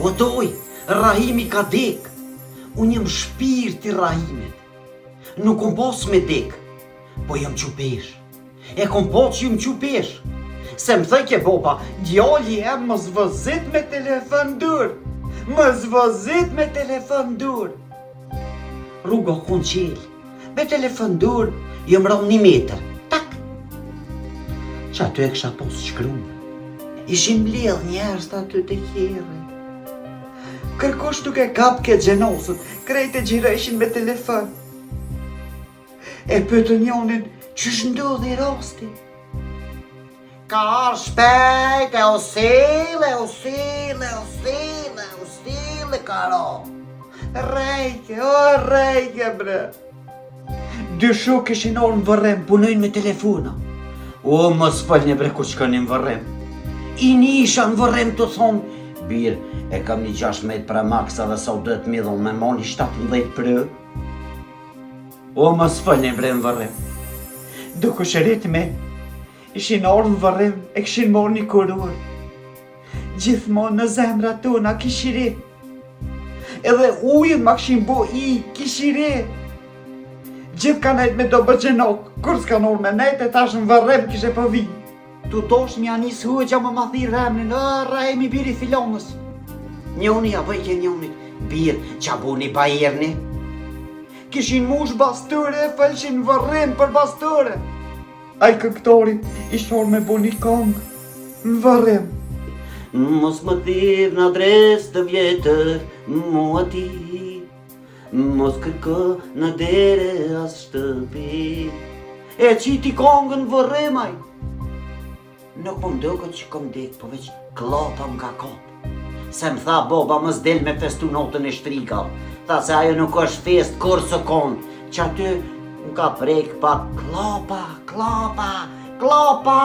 O doj, Rahimi ka dek. Unë jam shpirti i Rahimit. Nuk kom pas me dek, po jam çu pesh. E kom pa që jam çu pesh. Se më thojke baba, djali jem mos vozit me telefon n'dorë. Mos vozit me telefon n'dorë. Rruga kon çelë. Me telefon n'dorë, jam ra një metër. Tak! Qaty e kisha pas shkrume. Ishin mbledh njerëz aty te kerri. Kërkush nuk e kapke xhenazën, krejt e xhirojshin me telefon. E pyetën njonin, qysh ndodhi rasti? Ka ardhë shpejt e osile, osile, osile, osile, ka ra. Rrejke, o rrejke, bre. Dy shokë ishin ardhë në vërrem, punojnë me telefona. O, mos folni bre kur shkoni në vërrem. I nisha në vërrem tu thonë, bir, e kam një 16 Pro Max edhe sa u duhet mi dhonë, me mo një 17 Pro. O, mos folni bre në vërrem. Dy kushërit me, ishin ardhë në vërrem, e kishin marrë një kurorë. Gjithmonë në zemra tona kishiri. Edhe ujën ma kishin bo i kishiri. Gjithë ka nejtë me do baxhenak, kurrë s'ka ardhë me nejtë e tash në vërrem kishe po vi. Tu dosh m'ja nis hoxha me ma thirr emrin, ë Rahimi biri filonës. Njoni ja bëjke njonit, bir, ça boni Bayerni? Kishin mush bastore, folshin n'vërrim për bastore. Ai këngëtori ish ardhë me bo një kongë në vërrim. Mos më thirr në adresë të vjetër, mua ti. Mos kërko në dere as shtëpi. E qiti kongën n'vërrim ai. Nuk po më duket që kom dek, po veç klapa më ka kap. Se më tha baba mos del me festu natën e shtrigave. Tha se ajo nuk është fest kurrë s'u kon. Qaty më ka prek pak klapa, klapa, klapa.